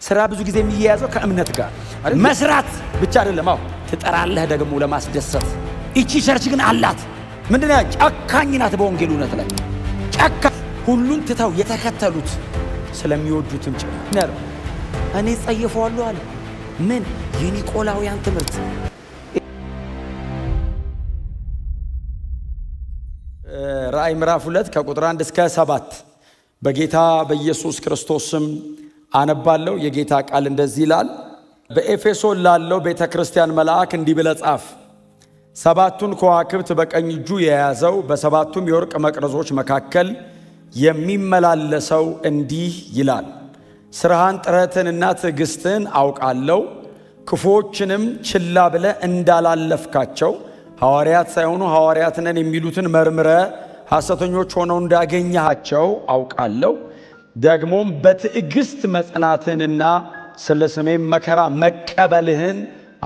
ስራ ብዙ ጊዜ የሚያያዘው ከእምነት ጋር መስራት ብቻ አይደለም። አዎ ትጠራለህ ደግሞ ለማስደሰት። ይቺ church ግን አላት ምንድን ነው? ጨካኝ ናት። በወንጌል እውነት ላይ ጨካ ሁሉን ትተው የተከተሉት ስለሚወዱትም ጭምር እኔ ጸይፈዋለሁ አለ። ምን የኒቆላውያን ትምህርት። ራእይ ምዕራፍ 2 ከቁጥር 1 እስከ 7 በጌታ በኢየሱስ ክርስቶስ ስም አነባለሁ። የጌታ ቃል እንደዚህ ይላል። በኤፌሶን ላለው ቤተ ክርስቲያን መልአክ እንዲህ ብለህ ጻፍ። ሰባቱን ከዋክብት በቀኝ እጁ የያዘው በሰባቱም የወርቅ መቅረዞች መካከል የሚመላለሰው እንዲህ ይላል። ስራህን፣ ጥረትንና ትዕግስትን አውቃለሁ። ክፉዎችንም ችላ ብለህ እንዳላለፍካቸው ሐዋርያት ሳይሆኑ ሐዋርያት ነን የሚሉትን መርምረ ሐሰተኞች ሆነው እንዳገኘሃቸው አውቃለሁ። ደግሞም በትዕግስት መጽናትህንና ስለ ስሜም መከራ መቀበልህን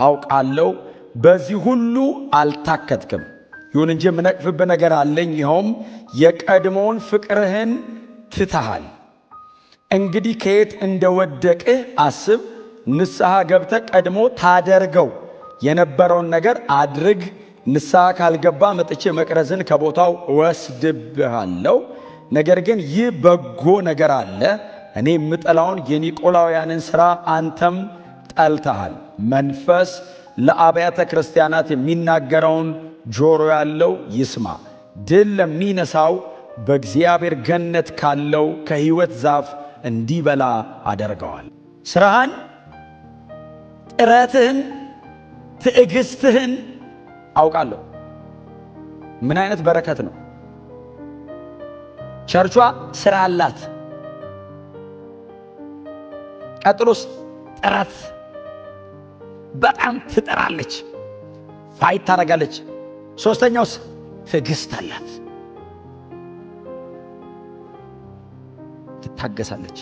አውቃለሁ። በዚህ ሁሉ አልታከትክም። ይሁን እንጂ የምነቅፍብህ ነገር አለኝ፣ ይኸውም የቀድሞውን ፍቅርህን ትተሃል። እንግዲህ ከየት እንደወደቅህ አስብ፣ ንስሐ ገብተህ ቀድሞ ታደርገው የነበረውን ነገር አድርግ። ንስሐ ካልገባ መጥቼ መቅረዝን ከቦታው እወስድብሃለሁ። ነገር ግን ይህ በጎ ነገር አለ፣ እኔ የምጠላውን የኒቆላውያንን ሥራ አንተም ጠልተሃል። መንፈስ ለአብያተ ክርስቲያናት የሚናገረውን ጆሮ ያለው ይስማ። ድል ለሚነሳው በእግዚአብሔር ገነት ካለው ከሕይወት ዛፍ እንዲበላ አደርገዋል። ሥራህን፣ ጥረትህን፣ ትዕግስትህን አውቃለሁ። ምን አይነት በረከት ነው! ቸርቿ ስራ አላት። ቀጥሎስ ጥረት፣ በጣም ትጥራለች፣ fight ታደርጋለች። ሶስተኛውስ ትዕግስት አላት፣ ትታገሳለች።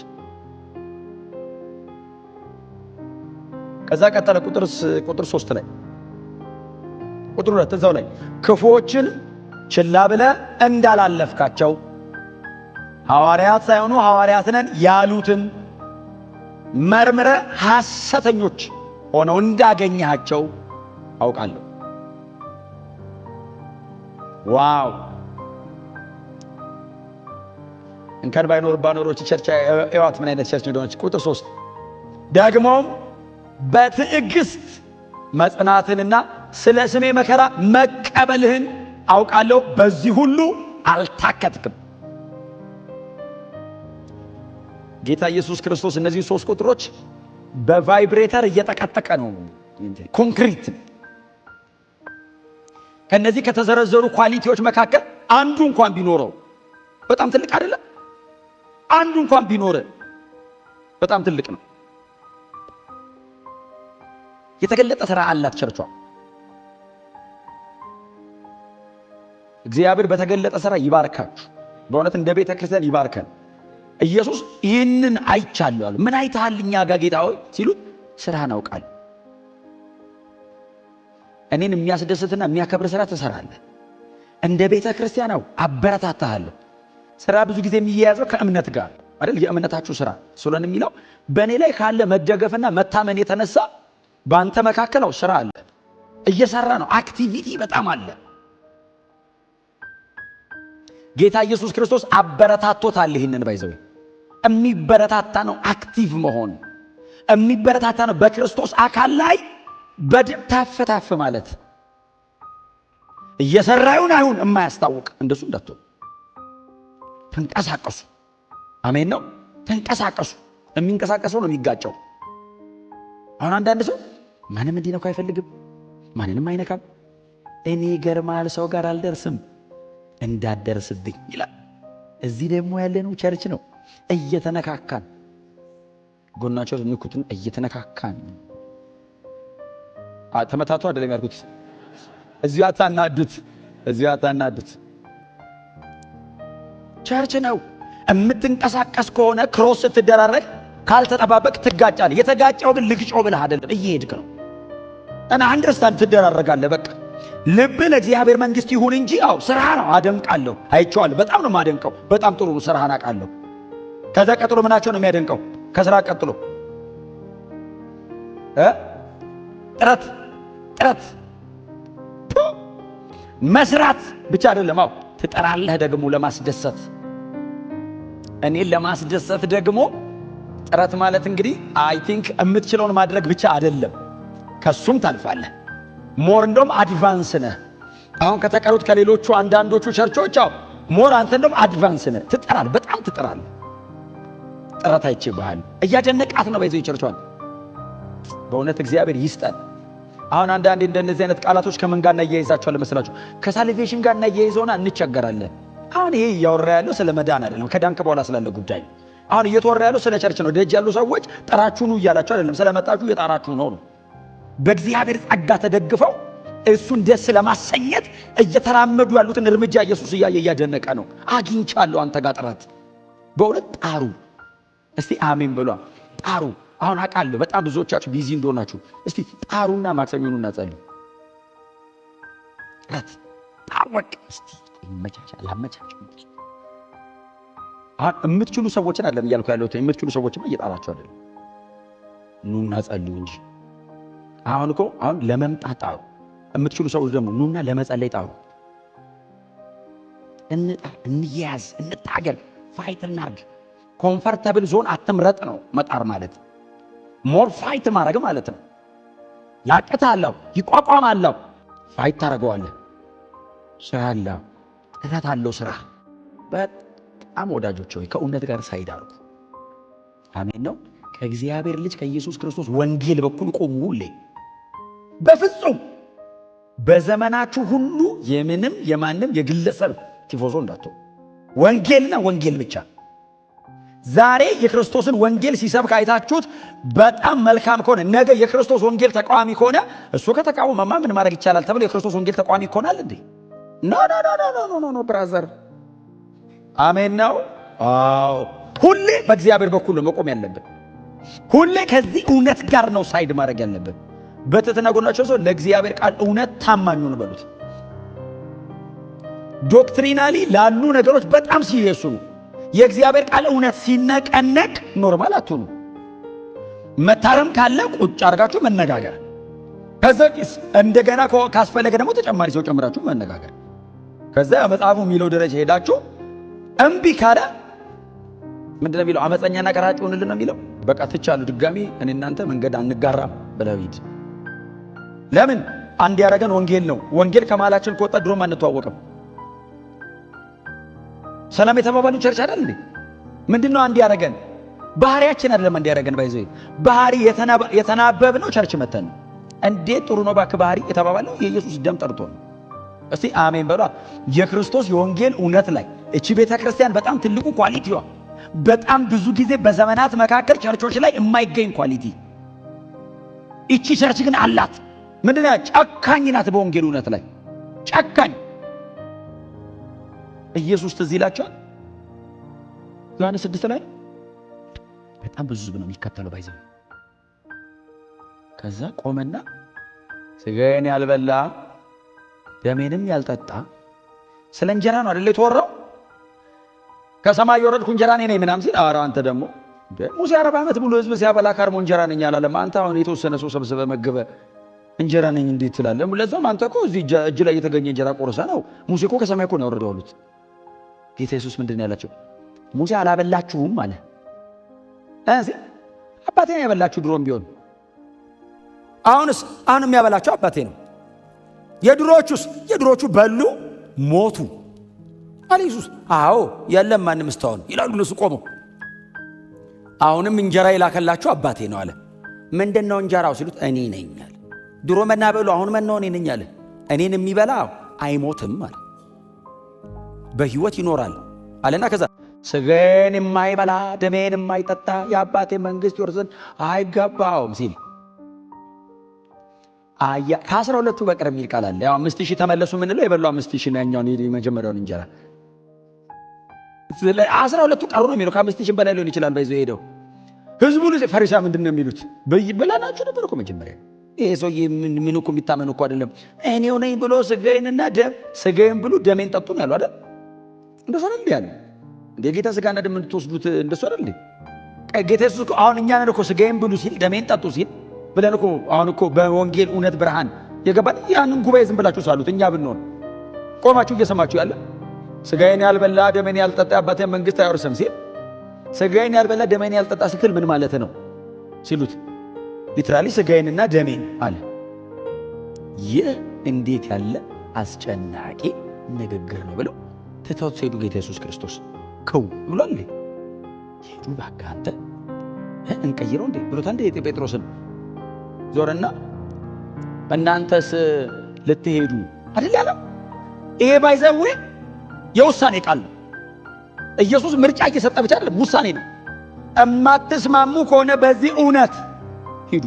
ከዛ ቀጠለ ቁጥር 3 ላይ ቁጥር 2 እዛው ላይ ክፉዎችን ችላ ብለህ እንዳላለፍካቸው ሐዋርያት ሳይሆኑ ሐዋርያት ነን ያሉትን መርምረ ሐሰተኞች ሆነው እንዳገኘሃቸው አውቃለሁ። Wow! እንከን ባይኖር ባኖሮች church እዋት ምን አይነት church እንደሆነች። ቁጥር 3 ደግሞም በትዕግስት መጽናትንና ስለ ስሜ መከራ መቀበልህን አውቃለሁ። በዚህ ሁሉ አልታከትክም። ጌታ ኢየሱስ ክርስቶስ እነዚህ ሶስት ቁጥሮች በ vibrator እየጠቀጠቀ ነው። ኮንክሪት ከነዚህ ከተዘረዘሩ quality ዎች መካከል አንዱ እንኳን ቢኖረው በጣም ትልቅ አይደለም? አንዱ እንኳን ቢኖር በጣም ትልቅ ነው። የተገለጠ ስራ አላት ቸርቿ። እግዚአብሔር በተገለጠ ስራ ይባርካችሁ። በእውነት እንደ ቤተ ክርስቲያን ይባርከን። ኢየሱስ ይህንን አይቻለሁ አለ። ምን አይተሃል እኛ ጋር ጌታ ሆይ ሲሉት ስራህን አውቃለሁ። እኔን የሚያስደስትና የሚያከብር ስራ ትሰራለህ። እንደ ቤተ ክርስቲያን አበረታታሃለሁ። ስራ ብዙ ጊዜ የሚያያዘው ከእምነት ጋር አይደል? የእምነታችሁ ስራ ስለሆነ የሚለው በእኔ ላይ ካለ መደገፍና መታመን የተነሳ በአንተ መካከል ስራ አለ፣ እየሰራ ነው። Activity በጣም አለ። ጌታ ኢየሱስ ክርስቶስ አበረታቶታል። ይህንን by the way የሚበረታታ ነው። Active መሆን የሚበረታታ ነው። በክርስቶስ አካል ላይ በደም ታፍ ታፍ ማለት እየሰራ ይሁን አይሁን የማያስታውቅ እንደሱ እንዳትሆን ተንቀሳቀሱ። አሜን ነው። ተንቀሳቀሱ። የሚንቀሳቀሰው ነው የሚጋጨው። አሁን አንዳንድ ሰው ማንም እንዲነካው አይፈልግም፣ ማንንም አይነካም። እኔ ገርማል ሰው ጋር አልደርስም እንዳደርስብኝ ይላል። እዚህ ደግሞ ያለነው church ነው። እየተነካካን ጎናቸው ንኩትን እየተነካካን ተመታቶ አይደለም ያልኩት። እዚሁ አታናዱት፣ እዚሁ አታናዱት። Church ነው። የምትንቀሳቀስ ከሆነ cross ስትደራረግ ካልተጠባበቅ ትጋጫለህ። የተጋጨው ግን ልግጮ ብለህ አይደለም፣ እየሄድክ ነው እና understand ትደራረጋለህ። በቃ ልብ ለእግዚአብሔር መንግስት ይሁን እንጂ አው ስራ ነው። አደንቃለሁ፣ አይቼዋለሁ። በጣም ነው የማደንቀው። በጣም ጥሩ ነው። ስራህን አውቃለሁ። ከዛ ቀጥሎ ምናቸው ነው የሚያደንቀው? ከስራ ቀጥሎ ጥረት ጥረት መስራት ብቻ አይደለም። አዎ ትጠራለህ ደግሞ ለማስደሰት፣ እኔን ለማስደሰት ደግሞ ጥረት ማለት እንግዲህ I think የምትችለውን ማድረግ ብቻ አይደለም፣ ከሱም ታልፋለህ። More እንደውም advance ነህ። አሁን ከተቀሩት ከሌሎቹ አንዳንዶቹ ቸርቾች አዎ more አንተ እንደውም advance ነህ። ትጥራለህ፣ በጣም ትጥራለህ። ጥረት አይቼብሃል። እያደነቃት ነው by the way ቸርቿን። በእውነት እግዚአብሔር ይስጠን። አሁን አንዳንዴ እንደነዚህ አይነት ቃላቶች ከምን ጋር እናያይዛቸዋለን መስላችሁ? ከ salvation ጋር እናያይዘውና እንቸገራለን። አሁን ይሄ እያወራ ያለው ስለ መዳን አይደለም፣ ከዳንክ በኋላ ስላለ ጉዳይ። አሁን እየተወራ ያለው ስለ church ነው። ደጅ ያሉ ሰዎች ጥራችሁ ኑ እያላችሁ አይደለም፣ ስለመጣችሁ እየጣራችሁ ነው ነው። በእግዚአብሔር ጸጋ ተደግፈው እሱን ደስ ለማሰኘት እየተራመዱ ያሉትን እርምጃ ኢየሱስ እያየ እያደነቀ ነው። አግኝቻለሁ አንተ ጋር ጥረት። በእውነት ጣሩ። እስቲ አሜን በሏ። ጣሩ። አሁን አውቃለሁ በጣም ብዙዎቻችሁ busy እንደሆናችሁ። እስቲ ጣሩና ማክሰኞ ኑና ጸልዩ። ጥረት ጣወቅ እስቲ ይመቻቻል፣ አመቻች። አሁን የምትችሉ ሰዎችን አይደለም እያልኩ ያለሁት፣ የምትችሉ ሰዎችማ እየጣራችሁ አይደለም። ኑና ጸልዩ እንጂ። አሁን እኮ አሁን ለመምጣት ጣሩ። የምትችሉ ሰዎች ደግሞ ኑና ለመጸለይ ጣሩ። እንጣር፣ እንያዝ፣ እንታገል፣ fight እናርግ። Comfortable zone አትምረጥ ነው መጣር ማለት፣ more fight ማድረግ ማለት ነው። ያቅታለሁ፣ ይቋቋማለሁ፣ fight ታደርገዋለህ። ስራ አለው፣ ጥረት አለው ስራ። በጣም ወዳጆች ሆይ ከእውነት ጋር side አድርጉ። አሜን ነው። ከእግዚአብሔር ልጅ ከኢየሱስ ክርስቶስ ወንጌል በኩል ቆሙ ሁሌ። በፍጹም በዘመናችሁ ሁሉ የምንም የማንም የግለሰብ ቲፎዞ እንዳትሆኑ። ወንጌልና ወንጌል ብቻ። ዛሬ የክርስቶስን ወንጌል ሲሰብክ አይታችሁት በጣም መልካም ከሆነ፣ ነገ የክርስቶስ ወንጌል ተቃዋሚ ከሆነ፣ እሱ ከተቃወመማ ምን ማድረግ ይቻላል ተብሎ የክርስቶስ ወንጌል ተቃዋሚ ይሆናል እንዴ? No, no, no, no, no, no, brother። አሜን ነው። አዎ ሁሌ በእግዚአብሔር በኩል ነው መቆም ያለብን። ሁሌ ከዚህ እውነት ጋር ነው side ማድረግ ያለብን። በትህትና ጎናቸው ሰው ለእግዚአብሔር ቃል እውነት ታማኝ ሁኑ በሉት። Doctrinally ላሉ ነገሮች በጣም serious ሁኑ። የእግዚአብሔር ቃል እውነት ሲነቀነቅ normal አትሁኑ። መታረም ካለ ቁጭ አድርጋችሁ መነጋገር፣ ከዛ እንደገና ካስፈለገ ደግሞ ተጨማሪ ሰው ጨምራችሁ መነጋገር። ከዛ መጽሐፉ የሚለው ደረጃ ሄዳችሁ እምቢ ካለ ምንድነው የሚለው? አመፀኛና ቀራጭ ሆንልን ነው የሚለው። በቃ ትቻሉ፣ ድጋሚ እኔ እናንተ መንገድ አንጋራም ብለው ሂድ። ለምን? አንድ ያደረገን ወንጌል ነው። ወንጌል ከመሃላችን ከወጣ ድሮም አንተዋወቅም። ሰላም የተባባሉ church አይደል እንዴ? ምንድነው አንድ ያደረገን? ባህሪያችን አይደለም አንድ ያደረገን። By the way ባህሪ የተናበብ ነው church መተን ነው። እንዴት ጥሩ ነው ባክ ባህሪ የተባባለው የኢየሱስ ደም ጠርቶ ነው። እስቲ አሜን በሏ። የክርስቶስ የወንጌል እውነት ላይ እቺ ቤተ ክርስቲያን በጣም ትልቁ quality ዋ፣ በጣም ብዙ ጊዜ በዘመናት መካከል ቸርቾች ላይ የማይገኝ quality እቺ church ግን አላት። ምንድነው? ጨካኝ ናት። በወንጌል እውነት ላይ ጨካኝ። ኢየሱስ ትዝ ይላቸዋል። ዮሐንስ 6 ላይ በጣም ብዙ ህዝብ ነው የሚከተለው by the way። ከዛ ቆመና ስጋዬን ያልበላ ደሜንም ያልጠጣ፣ ስለ እንጀራ ነው አይደል የተወራው? ከሰማይ የወረድኩ እንጀራ እኔ ነኝ ምናምን ሲል፣ ኧረ አንተ ደግሞ ሙሴ 40 ዓመት ሙሉ ህዝብ ሲያበላ ከርሞ እንጀራ ነኝ አላለም። አንተ አሁን የተወሰነ ሰው ሰብስበህ መግበህ እንጀራ ነኝ እንዴት ትላለህ? ለዛም አንተ እኮ እዚህ እጅ ላይ የተገኘ እንጀራ ቆርሰህ ነው። ሙሴ እኮ ከሰማይ እኮ ነው ያወረደው አሉት። ጌታ ኢየሱስ ምንድን ነው ያላቸው? ሙሴ አላበላችሁም አለ። አባቴ ነው ያበላችሁ ድሮም ቢሆን። አሁንስ አሁን የሚያበላቸው አባቴ ነው። የድሮቹስ? የድሮቹ በሉ ሞቱ አለ ኢየሱስ። አዎ የለም ማንም እስካሁን ይላሉ እነሱ ቆመው። አሁንም እንጀራ የላከላችሁ አባቴ ነው አለ። ምንድን ነው እንጀራው ሲሉት እኔ ነኝ አለ። ድሮ መና በሉ፣ አሁን መናው እኔ ነኝ አለ። እኔን የሚበላ አይሞትም አለ፣ በሕይወት ይኖራል አለና ከዛ ስጋዬን የማይበላ ደሜን የማይጠጣ የአባቴ መንግሥት ይወርስ ዘንድ አይገባውም ሲል ከ12ቱ በቀር የሚል ቃል አለ። ያው 5,000 ተመለሱ የምንለው የበሉ 5,000 ነው። ያኛውን የመጀመሪያውን እንጀራ 12ቱ ቀሩ ነው የሚለው። ከ5,000 በላይ ሊሆን ይችላል። by the way ሄደው ህዝቡ ፈሪሳ ምንድን ነው የሚሉት? ብለናችሁ ነበር እኮ መጀመሪያ። ይሄ ሰውዬ ምን እኮ የሚታመን እኮ አይደለም። እኔው ነኝ ብሎ ስጋዬንና ደም ስጋዬን ብሉ ደሜን ጠጡ ነው ያሉ አይደል? እንደሱ አይደል ያለ እንደ ጌታ ስጋና ደም እንድትወስዱት እንደሱ አይደል እንዴ? ጌታ ኢየሱስ አሁን እኛ ነን እኮ ስጋዬን ብሉ ሲል ደሜን ጠጡ ሲል ብለን እኮ አሁን እኮ በወንጌል እውነት ብርሃን የገባን ያንን ጉባኤ ዝም ብላችሁ ሳሉት እኛ ብንሆን ቆማችሁ እየሰማችሁ ያለ ስጋዬን ያልበላ ደሜን ያልጠጣ የአባቴን መንግሥት አይወርስም ሲል ስጋዬን ያልበላ ደሜን ያልጠጣ ስትል ምን ማለት ነው ሲሉት literally ስጋዬንና ደሜን አለ። ይህ እንዴት ያለ አስጨናቂ ንግግር ነው ብለው ትተውት ሲሄዱ ጌታ ኢየሱስ ክርስቶስ ክው ብሏል። ሄዱ እባክህ አንተ እንቀይረው እንዴ ብሎታል። እንዴ ጴጥሮስን ዞረና እናንተስ ልትሄዱ አይደል ያለው። ይሄ by the way የውሳኔ ቃል ነው። ኢየሱስ ምርጫ እየሰጠ ብቻ አይደለም፣ ውሳኔ ነው። እማትስማሙ ከሆነ በዚህ እውነት ሂዱ።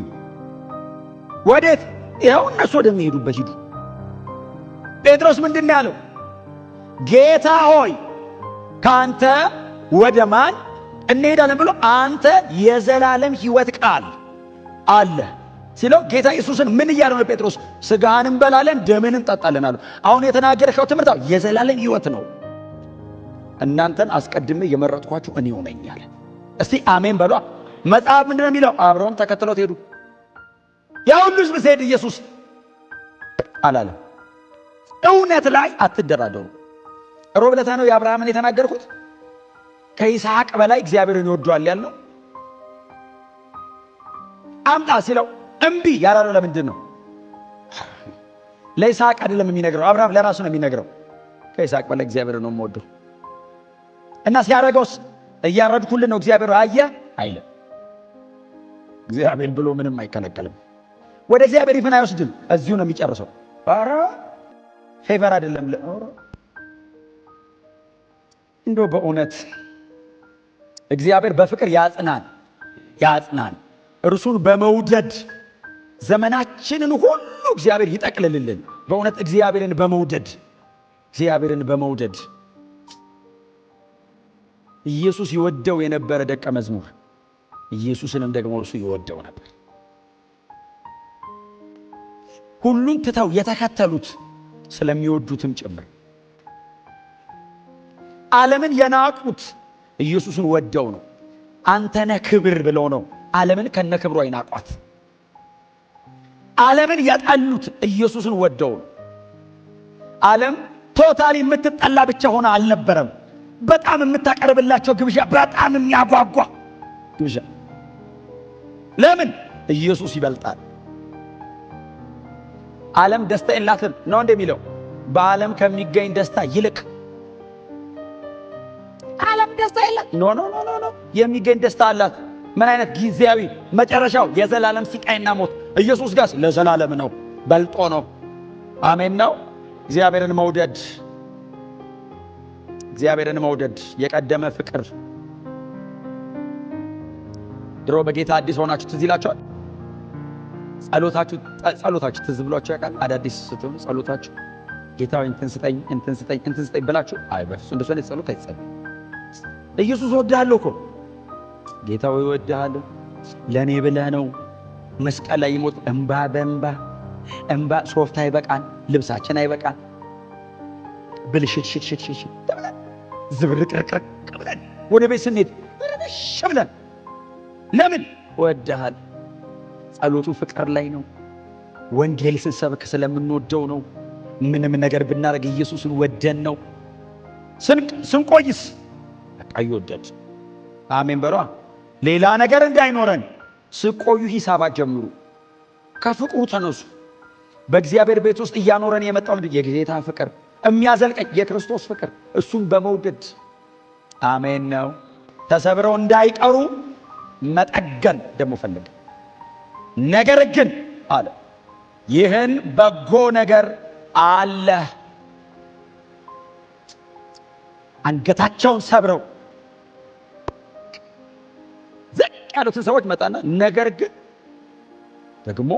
ወዴት? ይኸው እነሱ ወደሚሄዱበት ሂዱ። ጴጥሮስ ምንድን ነው ያለው? ጌታ ሆይ ከአንተ ወደ ማን እንሄዳለን ብሎ አንተ የዘላለም ሕይወት ቃል አለ ሲለው ጌታ ኢየሱስን ምን እያለው ነው ጴጥሮስ? ስጋህን እንበላለን ደምህን እንጠጣለን አለው። አሁን የተናገርከው ትምህርት የዘላለም ሕይወት ነው። እናንተን አስቀድሜ የመረጥኳችሁ እኔው ነኝ አለ። እስቲ አሜን በሏ። መጽሐፍ ምንድን ነው የሚለው? አብረውም ተከትለውት ሄዱ። ያ ሁሉ ሕዝብ ሲሄድ ኢየሱስ አላለም። እውነት ላይ አትደራደሩ። ሮብ ዕለት ነው የአብርሃምን የተናገርኩት። ከይስሐቅ በላይ እግዚአብሔርን ይወደዋል ያልነው አምጣ ሲለው እምቢ ያላለው ለምንድን ነው? ለይስሐቅ አይደለም የሚነግረው፣ አብርሃም ለራሱ ነው የሚነግረው። ከይስሐቅ በላይ እግዚአብሔርን ነው የምወደው እና ሲያደርገውስ እያረድኩልን ነው እግዚአብሔር አየህ አይልም። እግዚአብሔር ብሎ ምንም አይከለከልም። ወደ እግዚአብሔር ይፍን አይወስድም፣ እዚሁ ነው የሚጨርሰው። ኧረ favor አይደለም። እንደው በእውነት እግዚአብሔር በፍቅር ያጽናን ያጽናን። እርሱን በመውደድ ዘመናችንን ሁሉ እግዚአብሔር ይጠቅልልልን። በእውነት እግዚአብሔርን በመውደድ እግዚአብሔርን በመውደድ ኢየሱስ ይወደው የነበረ ደቀ መዝሙር ኢየሱስንም ደግሞ እርሱ ይወደው ነበር። ሁሉን ትተው የተከተሉት ስለሚወዱትም ጭምር ዓለምን የናቁት ኢየሱስን ወደው ነው። አንተ ነህ ክብር ብለው ነው ዓለምን ከነ ክብሯ ይናቋት። ዓለምን የጠሉት ኢየሱስን ወደው ነው። ዓለም totally የምትጠላ ብቻ ሆና አልነበረም። በጣም የምታቀርብላቸው ግብዣ፣ በጣም የሚያጓጓ ግብዣ። ለምን? ኢየሱስ ይበልጣል። ዓለም ደስታ የላትም ነው እንደሚለው በዓለም ከሚገኝ ደስታ ይልቅ ዓለም ደስታ የላት። No, no, no, no፣ የሚገኝ ደስታ አላት። ምን አይነት ጊዜያዊ፣ መጨረሻው የዘላለም ስቃይና ሞት። ኢየሱስ ጋር ለዘላለም ነው፣ በልጦ ነው። አሜን ነው። እግዚአብሔርን መውደድ እግዚአብሔርን መውደድ የቀደመ ፍቅር። ድሮ በጌታ አዲስ ሆናችሁ ትዝ ይላችኋል። ጸሎታችሁ ትዝ ብሏችሁ ያውቃል? አዳዲስ ስትሆኑ ጸሎታችሁ ጌታ ሆይ እንትን ስጠኝ፣ እንትን ስጠኝ፣ እንትን ስጠኝ ብላችሁ አይ፣ በፍጹም እንደሱ አይነት ጸሎት አይጸልም። ኢየሱስ እወድሃለሁ እኮ ጌታ ሆይ እወድሃለሁ፣ ለእኔ ብለህ ነው መስቀል ላይ ይሞት። እምባ በእምባ እምባ፣ ሶፍት አይበቃን፣ ልብሳችን አይበቃን፣ ብልሽትሽትሽትሽ ብለን ዝብርቅርቅርቅ ብለን ወደ ቤት ስንሄድ ረበሽ ብለን ለምን እወድሃለሁ። ጸሎቱ ፍቅር ላይ ነው። ወንጌል ስንሰብክ ስለምንወደው ነው። ምንም ነገር ብናደርግ ኢየሱስን ወደን ነው። ስንቆይስ በቃ ይወደድ። አሜን በሏ። ሌላ ነገር እንዳይኖረን ስቆዩ ሂሳብ ጀምሩ። ከፍቅሩ ተነሱ። በእግዚአብሔር ቤት ውስጥ እያኖረን የመጣው የጌታ ፍቅር የሚያዘልቀኝ የክርስቶስ ፍቅር እሱን በመውደድ አሜን ነው። ተሰብረው እንዳይቀሩ መጠገን ደግሞ ፈለገ። ነገር ግን አለ ይህን በጎ ነገር አለ። አንገታቸውን ሰብረው ዘቅ ያሉትን ሰዎች መጣና ነገር ግን ደግሞ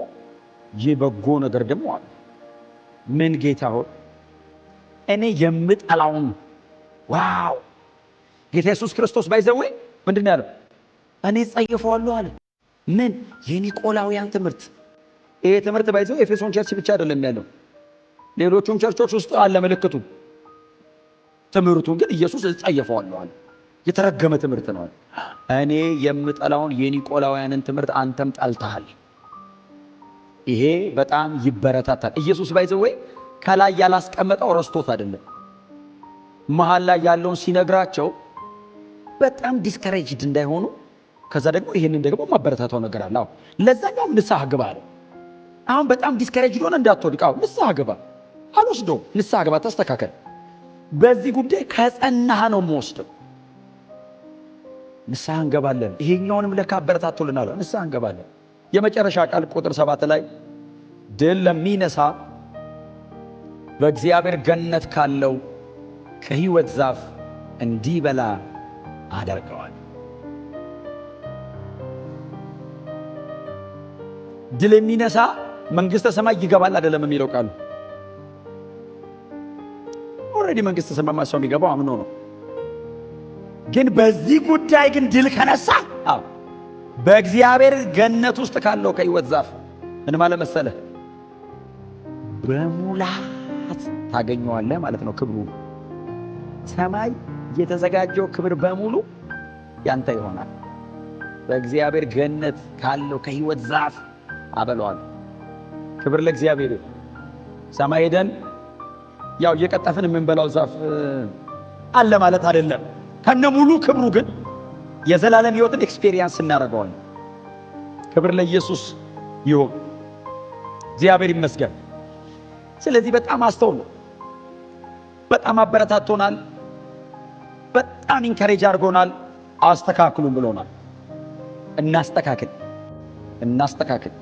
ይህ በጎ ነገር ደግሞ አለ። ምን ጌታ ሆይ? እኔ የምጠላውን። Wow! ጌታ ኢየሱስ ክርስቶስ by the way ምንድን ነው ያለው? እኔ ጸየፈዋለሁ አለ። ምን? የኒቆላውያን ትምህርት። ይሄ ትምህርት by the way ኤፌሶን church ብቻ አይደለም ያለው፣ ሌሎቹም ቸርቾች ውስጥ አለ ምልክቱ። ትምህርቱን ግን ኢየሱስ እጸየፈዋለሁ አለ። የተረገመ ትምህርት ነው። እኔ የምጠላውን የኒቆላውያንን ትምህርት አንተም ጠልተሃል። ይሄ በጣም ይበረታታል። ኢየሱስ by the way ከላይ ያላስቀመጠው ረስቶት አይደለም። መሀል ላይ ያለውን ሲነግራቸው በጣም discouraged እንዳይሆኑ፣ ከዛ ደግሞ ይህንን ደግሞ ማበረታታው ነገር አለ። አዎ ለዛኛውም ንስሐ ግባ አለ። አሁን በጣም discouraged ሆነ እንዳትወድቅ፣ አዎ ንስሐ ግባ፣ አልወስደውም፣ ንስሐ ግባ፣ ተስተካከል። በዚህ ጉዳይ ከጸናህ ነው የምወስደው። ንስሐ እንገባለን። ይሄኛውንም ለካ አበረታቶልናል። ንስሐ እንገባለን። የመጨረሻ ቃል ቁጥር 7 ላይ ድል ለሚነሳ በእግዚአብሔር ገነት ካለው ከሕይወት ዛፍ እንዲበላ አደርገዋል። ድል የሚነሳ መንግሥተ ሰማይ ይገባል አይደለም የሚለው ቃሉ። Already መንግሥተ ሰማይ ሰው የሚገባው አምኖ ነው። ግን በዚህ ጉዳይ ግን ድል ከነሳ፣ አዎ በእግዚአብሔር ገነት ውስጥ ካለው ከሕይወት ዛፍ ምን ማለት መሰለህ? በሙላት ታገኘዋለህ ማለት ነው። ክብሩ ሰማይ የተዘጋጀው ክብር በሙሉ ያንተ ይሆናል። በእግዚአብሔር ገነት ካለው ከሕይወት ዛፍ አበለዋለሁ። ክብር ለእግዚአብሔር ይሁን። ሰማይ ሄደን ያው እየቀጠፍን የምንበላው ዛፍ አለ ማለት አይደለም። ከነ ሙሉ ክብሩ ግን የዘላለም ሕይወትን experience እናደርገዋለን። ክብር ለኢየሱስ ይሁን። እግዚአብሔር ይመስገን። ስለዚህ በጣም አስተውሉ። በጣም አበረታቶናል። በጣም encourage አድርጎናል። አስተካክሉም ብሎናል። እናስተካክል፣ እናስተካክል።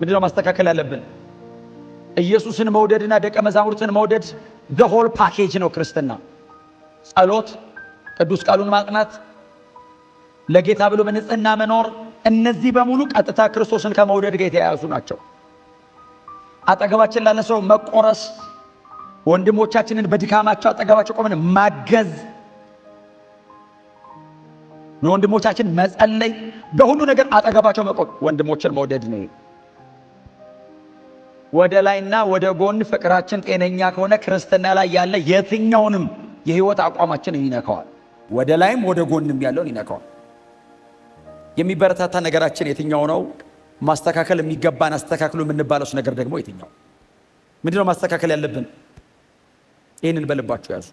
ምንድነው ማስተካከል ያለብን? ኢየሱስን መውደድና ደቀ መዛሙርትን መውደድ the whole package ነው ክርስትና። ጸሎት፣ ቅዱስ ቃሉን ማጥናት፣ ለጌታ ብሎ በንጽህና መኖር፣ እነዚህ በሙሉ ቀጥታ ክርስቶስን ከመውደድ ጋር የተያያዙ ናቸው። አጠገባችን ላለ ሰው መቆረስ፣ ወንድሞቻችንን በድካማቸው አጠገባቸው ቆመን ማገዝ፣ ለወንድሞቻችን መጸለይ፣ በሁሉ ነገር አጠገባቸው መቆም ወንድሞችን መውደድ ነው። ወደ ላይና ወደ ጎን ፍቅራችን ጤነኛ ከሆነ ክርስትና ላይ ያለ የትኛውንም የህይወት አቋማችንን ይነካዋል። ወደ ላይም ወደ ጎንም ያለውን ይነካዋል። የሚበረታታ ነገራችን የትኛው ነው? ማስተካከል የሚገባን አስተካክሉ የምንባለው ነገር ደግሞ የትኛው? ምንድነው ማስተካከል ያለብን? ይህንን በልባችሁ ያዙ።